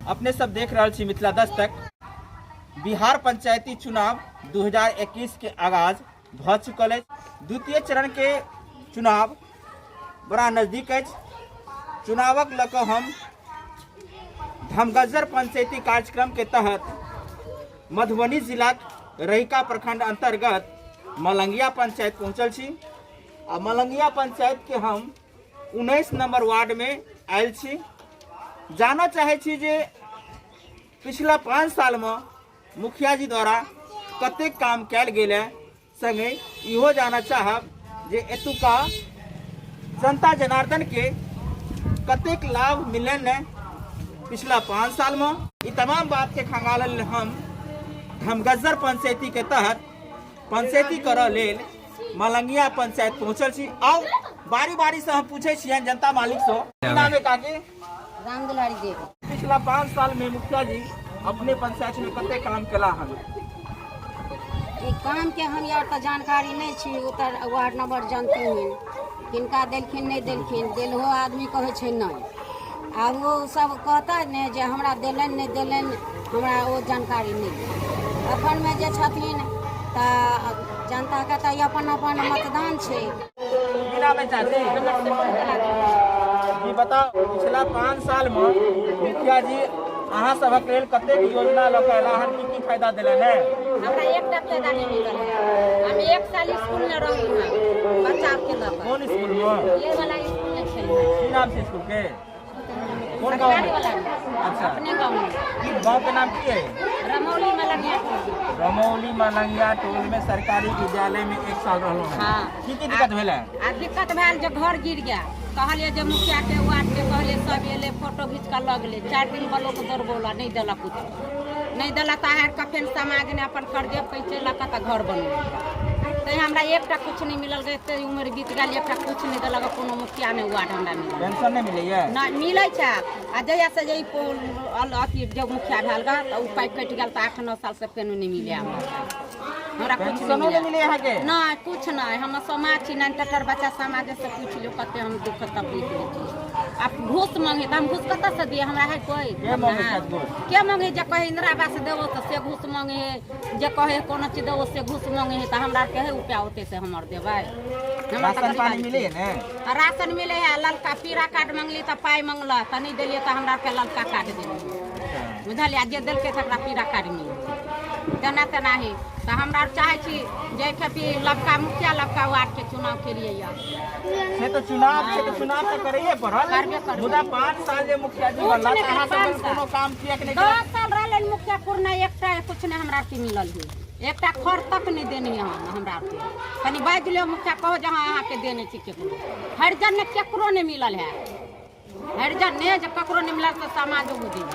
अपने सब देख रहल छी मिथिला दस्तक। बिहार पंचायती चुनाव 2021 के आगाज भऽ चुकल अछि। द्वितीय चरण के चुनाव बड़ा नजदीक अछि। चुनावक लऽ कऽ हम धमगज्जर पंचायती कार्यक्रम के तहत मधुबनी जिलाक रहिका प्रखंड अंतर्गत मलंगिया पंचायत पहुंचल छी आ मलंगिया पंचायत के हम 19 नंबर वार्ड में आयल छी। जानऽ चाहै छी जे पिछला 5 साल में मुखिया जी द्वारा कतेक काम कयल गेल है, संगे इहो जानऽ चाहब जे एतुका जनता जनार्दन के कतेक लाभ मिलल है पिछला 5 साल में। ई तमाम बात के खंगालल हम धमगज्जर पंचायती के तहत पंचायती करऽ लेल मलंगिया पंचायत पहुंचल छी। आउ बारी बारी से हम पूछे छियनि जनता मालिक से। की नाम है काकी? राम दुलारी देवी। पिछला 5 साल में मुखिया जी अपने पंचायत में कते काम केला हन? ई काम के हम यार तऽ जानकारी नहीं छी, ओ तऽ वार्ड नंबर जानते हैं किनका देलखिन नहीं देलखिन। देलहो आदमी कहै छै नहीं, आब ओ सब कहता ने जे हमरा देलनि नहीं देलनि, हमरा ओ जानकारी नहीं। अपन में जे छथिन तऽ जनता के तऽ अपन अपन मतदान छै। की नाम है चाची? जी बताओ, पिछला 5 साल में मुखिया जी अहाँ सबक लेल कतेक योजना लऽ कऽ एला हन, की की फायदा देलनि है? हमरा एकटा फायदा नहीं मिलल है। हम 1 साल स्कूल में रहली हन बच्चा के लऽ कऽ। कोन स्कूल में? ये वाला स्कूल में छै। की नाम छै स्कूल के? कोन गाँव सरकारी में? वाला में। अच्छा। अपने गाँव में। की गाँव के नाम की है? रमौली मलंगिया टोल। रमौली मलंगिया टोल में सरकारी विद्यालय में 1 साल रहलो हन। हाँ। की की दिक्कत भेल है? आ दिक्कत भेल जे घर गिर गया, कहलिए जे मुखिया के वार्ड के कहलिए, सब एले फोटो घीच कऽ लऽ गेलै। 4 दिन ब्लॉक दौड़बौला, नहीं देलक कुछ, नहीं देलक। तऽ हारि कऽ फेर समाज ने अपन कर्जे पैसे लऽ कऽ तऽ घर बनौलक। तैं हमरा एकटा कुछ नहीं मिलल। एते उम्र बीत गेल, एकटा कुछ नहीं देलक कोनो मुखिया ने वार्ड हमरा मिलल। पेंशन नहीं मिलैया? नहि मिलै छै। आ जहिया से जे ई अथी जे मुखिया भेल गा तऽ ओ पाइ कटि गेल, तऽ 8-9 साल से फेनो नहि मिले हमरा। हमरा कुछ पेंशनो नहीं नहि मिले अहाँके? नहि, कुछ नहि। हम समाज छी, नाइन टटर बच्चा, समाज से पूछि लियौ कते हम दुख तकलीफ मे छी। आ घूस मांगे तऽ हम घूस कतऽ से दियै? हमरा है कोई? के मांगे छथि घूस? के मांगे? जे कहे इंदिरा आवास देबो तऽ से घूस मांगे है, जे कहे कोनो चीज देबो से घूस मांगे है। तऽ हमरा आरके है उपाय ओते से हमर देबै? हमरा तऽ राशन गरीब पानी आदमी मिले है ने? आ राशन मिले है। ललका पीरा कार्ड मंगली तऽ पाइ मंगलक, तऽ नहि देलियै तऽ हमरा आरके ललका कार्ड देलियै, बुझलियै? जे देलकै तकरा पीरा कार्ड मिलल। तेना तेना ही तऽ हमरा आर चाहै छी जे खेपी लबका मुखिया लबका वार्ड के चुनाव केलियै यऽ। से तऽ चुनाव छै तऽ चुनाव तऽ करैए पड़ल, करबे करबै। मुदा 5 साल जे मुखिया जी कुछ बनला नहि तऽ अहाँ केलक, सब पाँच साल। कोनो काम किएक नहि केलक? 10 साल रहलै मुखिया पूर्ण, एकटा कुछ नहि हमरा आरके मिलल है, एकटा खर तक नहि देने है हमरा आरके। कनि बाजि लियौ मुखिया, कहो जे हँ अहाँके देने छी। केकरो हरिजन ने केकरो नहि मिलल है। हरिजन ने जे ककरो नहि मिलल तऽ समाजो बुझै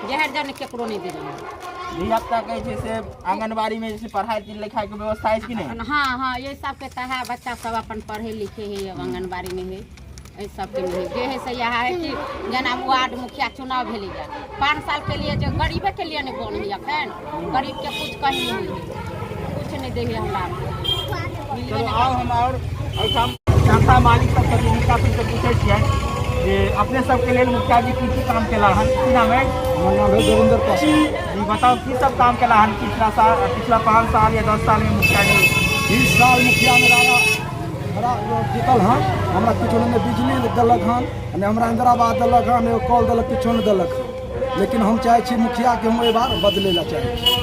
जे हरिजन ने केकरो नहि देने है। धिया पुता के जे छै से आंगनबाड़ी में जे छै पढ़ाई लिखाई के व्यवस्था अछि कि नहि? हाँ हाँ, ये सबके तऽ है, बच्चा सब अपन पढ़े लिखे है आंगनबाड़ी में है। एहि सबके लिए जे है से इएह है कि जेना वार्ड मुखिया चुनाव भेलैए 5 साल के लिए, जे गरीबे के लिए नहि बनै है। एखन गरीबके कुछ कहीं नहि है, कुछ नहि दै है हमरा आरके। चलू आउ, हम आओर एहिठाम जनता मालिक सब छथिन, हिनका सबसँ पूछै छियनि जे अपने सबके लेल मुखिया जी की की काम केला हन। की नाम है? हमर नाम है जोगिंदर पासवान। जी बताउ, की सब काम केला हन पिछला साल, पिछला 5 साल या 10 साल में मुखिया जी? 20 साल मुखिया में हमरा जीतल हन, हमरा किछो नहि बिजली देलक हन, नहि हमरा इंदिरा आवास देलक हन, नहि कल देलक, किछो नहि देलक हन। लेकिन हम चाहै छी मुखिया के हम एहि बार बदलै लए चाहै छी।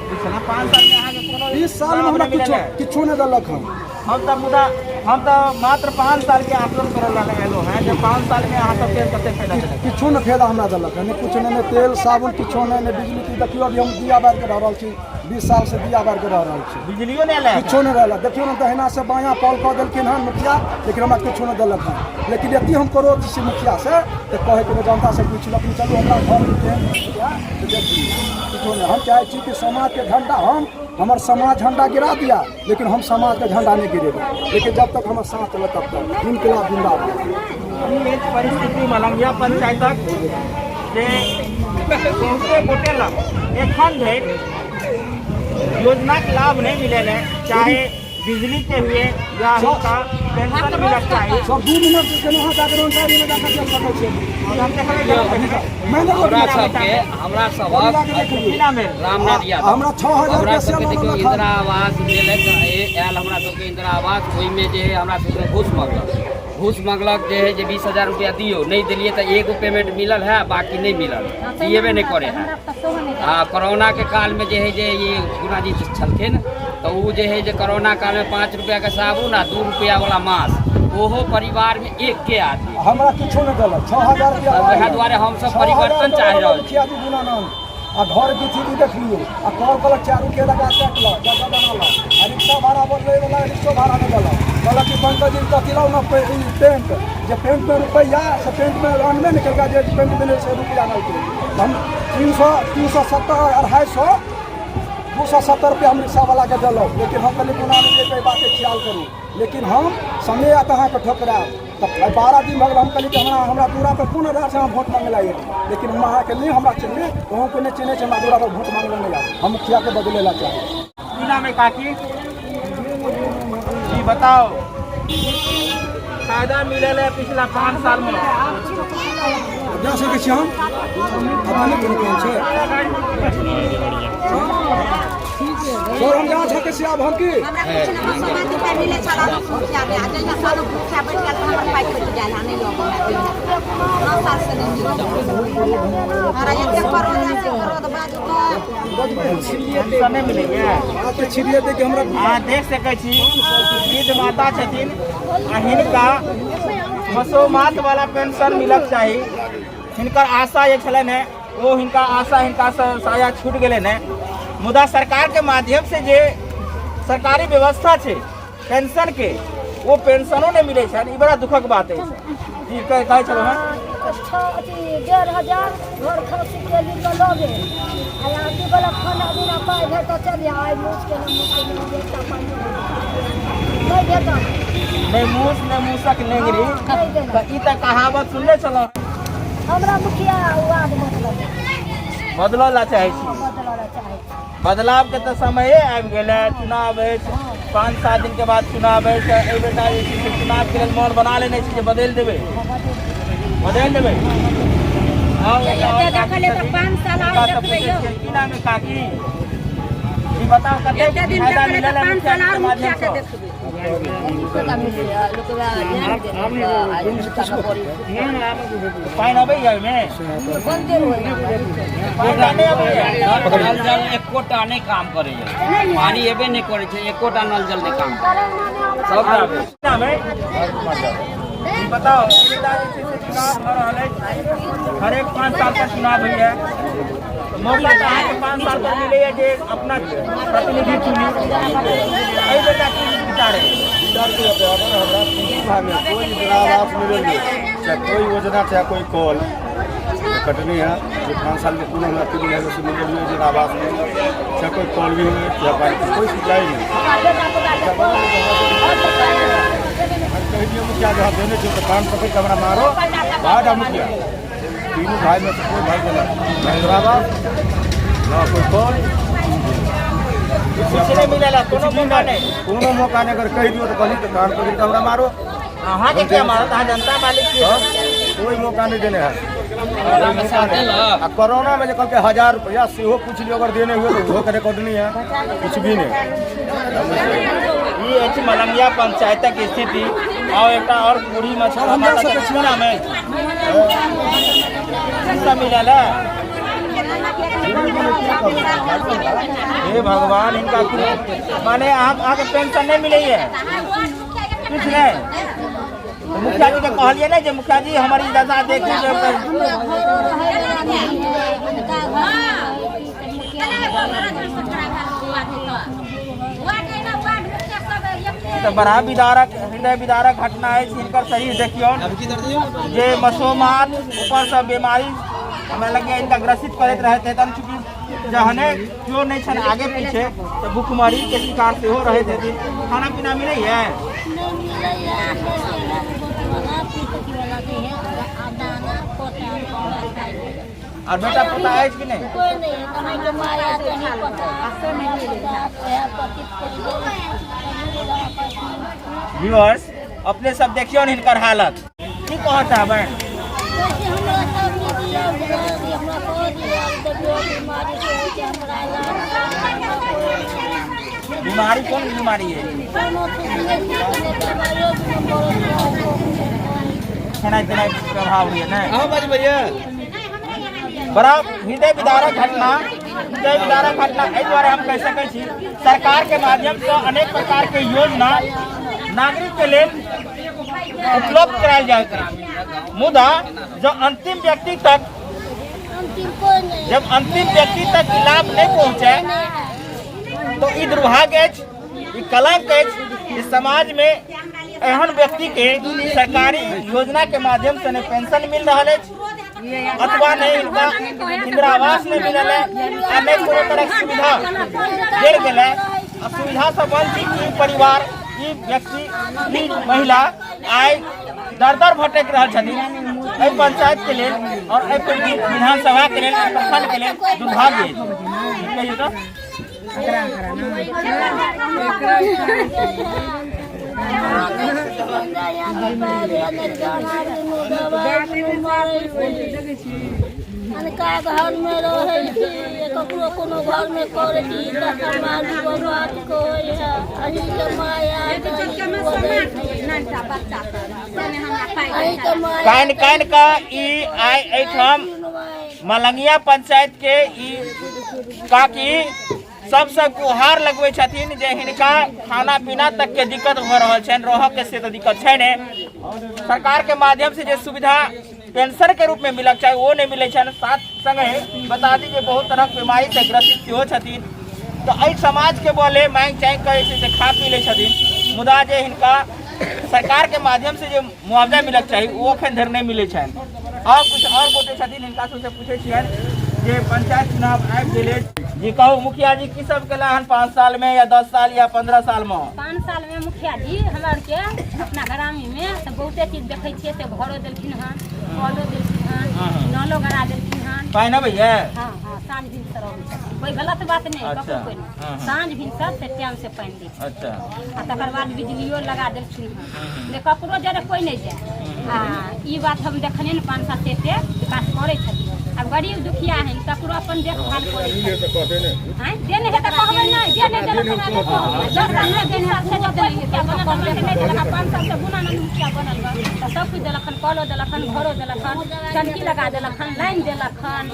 पिछला 5 साल में अहाँके कोनो 20 साल में हमरा लाभ नहि किछो मिलल है? किछो नहि देलक हन। हम तऽ मुदा हम तऽ मात्र 5 साल के आकलन करऽ लए एलहुँ हेँ जे 5 साल में अहाँ सबके कते फायदा देलक? किछो नहि फायदा हमरा देलक हन, नहि किछु नहि, नहि तेल साबुन किछो नहि, नहि बिजली। की देखियौ, अभी हम दिया बारि के रह रहल छी, 20 साल से दिया बारि के रह रहल छी, बिजलियो नहि एलै? किछो नहि रहल। देखियौ ने, दहिना से बायाँ कॉल कऽ देलखिन हन मुखिया, लेकिन हमरा किछो नहि देलक हन। लेकिन यदि हम क्रोध छी मुखिया से तऽ कहैके नहि, जनता से पुछि अपने चलू हमरा घर केहन मुखिया तऽ देखियौ, किछो नहि। हम चाहै छी कि समाजके झंडा, हम हमर समाज झंडा गिरा दिया, लेकिन हम समाजके झंडा नहि गिरेबै, लेकिन जब तक हमर साथ चलत तब तक इनकलाब जिंदाबाद। ई अछि परिस्थिति मलंगिया पंचायतक जे बहुते गोटे लग एखन धरि योजनाक लाभ नहि मिलल है, चाहे बिजली के हुए या हिनका पेंशन मिलक चाही। सब 2 मिनट के अहाँ जागरण डायरीमे जाकऽ देख सकै छियै। हम देखबै, जरूर देखबै। महेंद्र हमरा रोटी सबके, हमरा सबक देख लियौ। की नाम भेल? रामनाथ यादव। हमरा 6000 हमरा रुपया से सबके देखियौ, लऽ इंदिरा आवास भेलै तऽ आयल हमरा सबके इंदिरा आवास। ओहिमे जे है हमरा सबके घूस मङ्गलक, घूस मङ्गलक जे है जे 20,000 रुपया दियौ। नहि देलियै तऽ एगो पेमेंट मिलल है, बाकी नहि मिलल, दिएबे नहि करै है। आ कोरोनाके कालमे जे है जे ई गुणाजी छलखिन तऽ ओ जे है जे कोरोना कालमे 5 रुपयाके साबुन आ 2 रुपयावला मास्क, ओहो परिवारमे एकके आदमी। हमरा किछो नहि देलक, 6000 रुपया। वएह दुआरे हमसब परिवर्तन चाहि रहल छी। मुखिया जी गुणानंद आ घर की चीज देख लियौ। आ कल कहलक चारू के लगा काटि लऽ जगह बना लऽ। आ रिक्शा भाड़ा बोलबै वला रिक्शो भाड़ा नहि देलक। कहलक कि पंकज जी कथी लाउ ने ई पेंट, जे पेंटमे रुपैआ से पेंटमे अनबे नहि केलकै, जे पेंट भेलै से रुपैआ नहि। हम 300, 370, 250, 270 रुपया हम रिक्शावलाके देलहुँ। लेकिन हम कहलियै गुणानंद जी, एहि बातके ख्याल करू, लेकिन हम समय आयत अहाँके ठोकरायब। तऽ 12 दिन भऽ गेल। हम कहलियै कि हमरा हमरा दूरा पर कोन आधारसँ अहाँ वोट मांगे लए अयली? लेकिन हम अहाँके नहि हमरा चिन्हली, अहूँके नहि चिन्है छी। हमरा दूरा पर वोट मांगे लए नहि आयब। हम मुखियाके बदलै लए चाहै छी। की नाम है काकी जी? बताओ, फायदा मिलल है पिछला 5 साल में? जा सकै छी हम? अपना नहि कोनो काम छै सर, हम जा सकै छी आब हम की? हमरा किछु नहि, मसोमात रुपया मिलै छल मुखिया के, आ जहिया सालो मुखिया बैठ गेल तऽ हमर पाइ कटि गेल। आ नहि अबै 9 साल से नहि मिलल हमरा। एते करोड़ से करोड़ बाजू तऽ पेंशन नहि मिलैए? अहाँके छिड़िए दे कि हमरा। अहाँ देख सकै छी, वृद्ध माता छथिन आ हिनका मसोमात वाला पेंशन मिलक चाही। हिनकर आशा जे छलनि हेँ, ओ हिनका आशा हिनकासँ साया छूटि गेलनि हेँ। मुदा सरकारके माध्यम से जे सरकारी व्यवस्था छै पेंशनके, ओ पेंशनो नहि मिलै छनि। ई बड़ा दुखक बात अछि जी। कहै छलहुँ हेँ। छओ अथी 1500 घर खर्च के लिए तऽ लऽ गेल। आ अथी वला खाना बिना पाइ भेटत, चलि आइ मूस के मूस के एकटा पाइ नहि भेटत। नहि मूस नहि मूसक नेंगरी। नहि देलक। तऽ ई तऽ कहावत सुनने छलहुँ। हमरा मुखिया वार्ड मतलब बदलऽ ला चाहै छी? बदलऽ लए चाहै छी। बदलाव के तऽ समये आबि गेल है। चुनाव अछि, 5-7 दिन के बाद चुनाव अछि। तऽ एहि बेटा जे छै से चुनाव के लेल मन बना लेने छी जे बदलि देबै, बदलि देबै। आउ, एकटा आओर एते काकी देखलियै तऽ छथिन। 5 साल हुनका आओर सँ देखबै पूछै यौ। छियनि, की नाम है काकी जी? बताउ, कतेक एते दिन फायदा देखलियै मिलल तऽ है 5 मुखिया साल जी आओर के मुखिया माध्यम के सँ? देखबै। पानि अबैया ओहिमे? पानि नहि अबैया? नल जल एकोटा नहि काम करैया। पानि एबे नहि करै छै, एकोटा नल जल नहि काम करै सब। नाम है जी? बताओ, एहि बेटा जे छै से चुनाव भऽ रहल अछि। हरेक 5 साल पर चुनाव होइए। मौका तऽ अहाँके 5 साल पर मिलैए जे अपना प्रतिनिधि चुनी। एहि बेटा की विचार है? विचार की हेतै? अगर हमरा तीनू भागमे कोई इंदिरा आवास मिलल नहीं, चाहे कोई योजना, चाहे कोई कॉल कटनी है, जो 5 साल में कोनो हमरा तीनू भाई से मिलल नहीं इंदिरा आवास में, चाहे कोई कॉल भी हो, चाहे पानी, कोई सिंचाई नहीं। कहि दियौ मुखिया जे देने छियै तऽ कान पकड़ि कऽ हमरा मारो बाढ़। आ मुखिया तीनू भाई में से कोई भाई देलक ना इंदिरा आवास, ना कोई कॉल। किछु नहि मिलल है? कोनो मौका नहि? कोनो मौका नहि। अगर कहि दियौ तऽ कहली तऽ कान पकड़ि कऽ हमरा मारो। अहाँके क्या मारत? अहाँ जनता मालिक छियै। तब कोई मौका नहीं देने है। कोरोना में साथ देलक। आ कोरोना में जे कहलकै 1000 रुपया, सेहो पूछ लियौ, अगर देने हुए तऽ ओहो के रिकॉर्ड नहीं है, कुछ भी नहीं। ई अछि मलंगिया पंचायतक स्थिति। आओर एकटा आओर बूढ़ी में हम जा सकै छी? नाम है की सब मिलल है? हे भगवान, हिनका कोनो माने अहाँ अहाँके पेंशन नहि मिलैए, किछु नहि? तऽ मुखिया जी के कहलियै ने जे मुखिया जी, हमर ई दशा देखी जे हमरा घरो रहै हुनका घर। तऽ बड़ा विदारक, हृदय विदारक घटना अछि। हिनकर शरीर देखियौ जे मसोमात, ऊपरसँ बीमारी हमरा लगैए हिनका ग्रसित करैत रहैत हेतनि। चूँकि जहने केओ नहि छनि आगे पीछे, तऽ भुखमरीके शिकार सेहो रहैत हेथिन। खाना पीना मिलैए? नहि मिलैए। रोटी वाला, पुतकी वाला दै है आ दाना पोता। आर बेटा पोता अछि कि नहि? कोई नहीं है, अहाँके माया कहीं पता व्यूअर्स, अपने सब देखियौ ने हिनकर हालत। की कहऽ चाहबनि? हमरा सब दिया हमरा कह दिया, देखियौ बीमारी से होइ छै हमरा। बीमारी कोन बीमारी है? कोनो दबाइयो खेनाइ पिनाइ प्रभाव होइए नहि? बड़ा हृदय विदारक घटना, हृदय विदारक घटना। एहि दुआरे हम कहि सकै छी, सरकार के माध्यम से अनेक प्रकार के योजना नागरिक के लेल उपलब्ध करायल जाइत अछि, मुदा जब अंतिम व्यक्ति तक अंतिम कोई नहीं, जब अंतिम व्यक्ति तक ई लाभ नहीं पहुंचे तो ई दुर्भाग्य अछि, ई कलंक अछि जे समाज में एहन व्यक्ति के सरकारी योजना के माध्यम से नहि पेंशन मिल रहल अछि अथवा नहि हिनका इंदिरा आवास नहि मिलल है आ नहि कोनो तरहक सुविधा देल गेल है। आ सुविधा से वंचित ई परिवार, ई व्यक्ति, ई महिला आइ दर दर भटकि रहल छथिन। एहि पंचायत के लेल और एहि विधानसभा के लेल, एहि प्रखंड के लेल दुर्भाग्य अछि। कहियौ तऽ। अनका घरमे रहै छी, ककरो कोनो घरमे करै छी तऽ समाज बात कहै है, अहीँके माया, अहीँके माया। कानि कानि कऽ ई आइ एहिठाम मलंगिया पंचायत के ई काकी सबसँ गुहार लगबै छथिन जे हिनका खाना पीना तक के दिक्कत भऽ रहल छनि, रहऽ के से तऽ दिक्कत छै ने। सरकार के माध्यम से जे सुविधा पेंशन के रूप में मिलक चाही ओ नहि मिलै छनि। साथ संगे बता दी जे बहुत तरहक बीमारी से ग्रसित सेहो छथिन, तऽ एहि समाज के बले मांगि चाँगि कऽ जे छै से खा पी लै छथिन, मुदा जे हिनका सरकार के माध्यम से जे मुआवजा मिलक चाही ओ अखन धरि नहि मिलै छनि। आओर किछु आओर गोटे छथिन, हिनका सबसँ पूछै छियनि जे पंचायत चुनाव आबि गेल अछि जी, कहू मुखिया जी, की सब केला हन 5 साल में या 10 साल या 15 साल में? 5 साल में मुखिया जी हमरा आरके अपना ग्रामीण में तऽ बहुते चीज देखै छियै, से घरो देलखिन हन, कलो देलखिन हन, नलो गड़ा देलखिन हन। पानि अबैया? हँ हँ, साँझ भिनसर अबै छै, कोई गलत बात नहि। अच्छा। ककरो कोइ नहि। हँ, हँ। साँझ भिनसर से टाइम से पानि दै छै। अच्छा। आ तकर बाद बिजलियो लगा देलखिन हन, जे ककरो जरे कोइ नहि जाय। आ ई बात हम देखलियै ने, 5 साल से एते विकास करै छथिन। आब गरीब दुखिया है, तकरो अपन देखभाल करै छथिन। आँय, जे नहि है तऽ कहबै नहि, जे नहि देलक हमरा तऽ कहबै। 10 साल से, 20 साल से जब कोइ मुखिया बनल तऽ हमरा नहि देलक, आ 5 साल से गुणानंद मुखिया बनल बा तऽ सब किछु देलक हन, कलो देलक हन, घरो देलक हन, टंकी लगा देलक हन, लाइन देलक हन,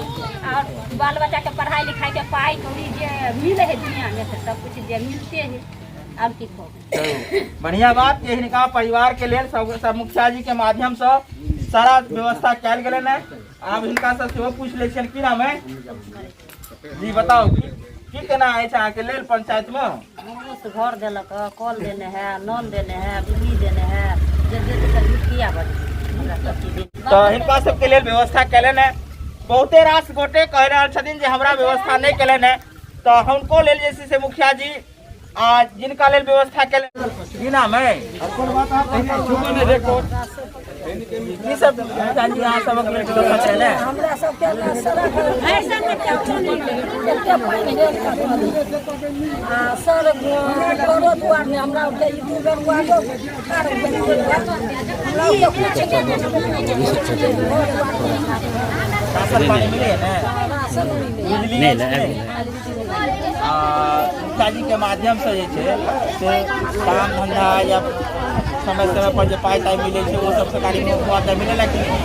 आओर बाल बच्चाके पढ़ाइ लिखाइके पाइ कौड़ी जे मिलै है दुनियामे से सब किछु जे मिलते है। आब की कहू। बढ़िया बात जे हिनका परिवार के लेल सब सब मुखिया जी के माध्यम से सारा व्यवस्था कयल गेलनि है। आब हिनका से सेहो पूछि लै छियनि। की नाम है जी? बताउ की की केना अछि अहाँके लेल पंचायत में? हमरो से घर देलक हँ, कल देने है, नल देने है, बिजली देने है, जे जे जे झूठ किया बजै, हमरा सब चीज देने। तऽ हिनका सबके लेल व्यवस्था कयलनि है। बहुते रास गोटे कहि रहल छथिन जे हमरा व्यवस्था नहि कयलनि है, तऽ हुनको लेल जे छै से मुखिया जी आ जिनका लेल व्यवस्था कयलनि। की नाम है? की सब मुखिया जी अहाँ सबक लेल व्यवस्था कयलनि? हमरा सबके ने सड़क एते पानि भेल आ सर घरो दुआर नहि हमरा ओते, ई दू बेर वार्डो पार भेल, हमरा ओते कुछ नहि, घर दुआर नहि। राशन पानी मिलैए ने? राशन मिले। बिजली अछि ने? आ मुखिया जी के माध्यम से जे छै से काम धंधा या समय समय पर जे पाइ ताइ मिलै छै, ओ सब सरकारी मुआवजा मिलेला कि नहि?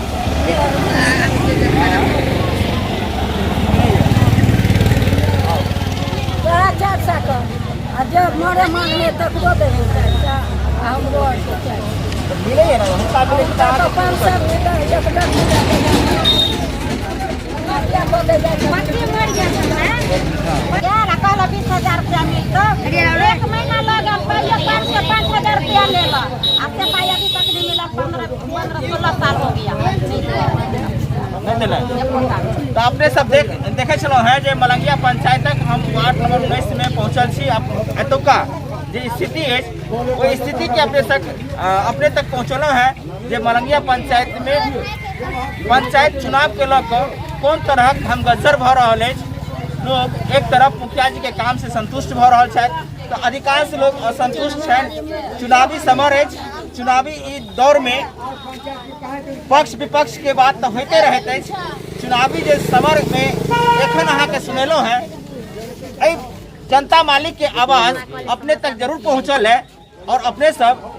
तोरा 400 के आ जे मरे मांगने तकरो दै है 400, आ हमरो आरके 400। तऽ मिलैए ने? हुनका मिलै छै तऽ तऽ अहाँके 500 मिलै, एक डेढ़ मिलै, पति मरि गेल यार, कहलक 20,000 रुपया मिलतौ, एक महीना लगल, पहिले 5 के 5,000 रुपया लेलक, आ से पाइ अभी तक नहीं मिलल। 15 15 16 साल हो गया, नहीं देलक। नहि देलक? एकोटा नहि। तऽ अपने सब देखै छलहुँ हेँ जे मलंगिया पंचायतक हम वार्ड नंबर 19 में पहुँचल छी। एतुका जे स्थिति अछि ओहि स्थितिके अपने तक पहुँचलहुँ हेँ जे मलंगिया पंचायत में पंचायत चुनाव के लऽ कऽ कोन तरहक धमगज्जर भऽ रहल अछि। लोग एक तरफ मुखिया जी के काम से संतुष्ट भऽ रहल छथि तऽ अधिकांश लोग असंतुष्ट छथि। चुनावी समर अछि, चुनावी ई दौर में पक्ष विपक्ष के बात तऽ होइते रहैत अछि। चुनावी जे समर में एखन अहाँके सुनेलहुँ हैं, एहि जनता मालिक के आवाज अपने तक जरूर पहुँचल है और अपने सब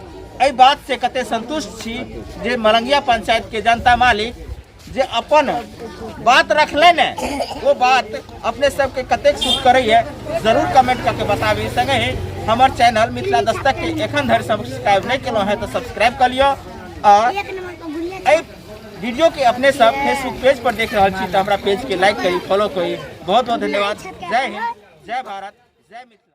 एहि बात से कते संतुष्ट छी जे मलंगिया पंचायत के जनता मालिक जे अपन बात रखले ने, वो बात अपने सबके कतेक सूट करैए जरूर कमेंट करके बताबी। संगे ही हमर चैनल मिथिला दस्तक के एखन धरि सब्सक्राइब नहीं केलहुँ हैं तो सब्सक्राइब कर लिअ और एहि वीडियो के अपने सब फेसबुक पेज पर देख रहल छी तो हमरा पेज के लाइक करी, फॉलो करी। बहुत बहुत धन्यवाद। जय हिंद, जय भारत, जय मिथिला।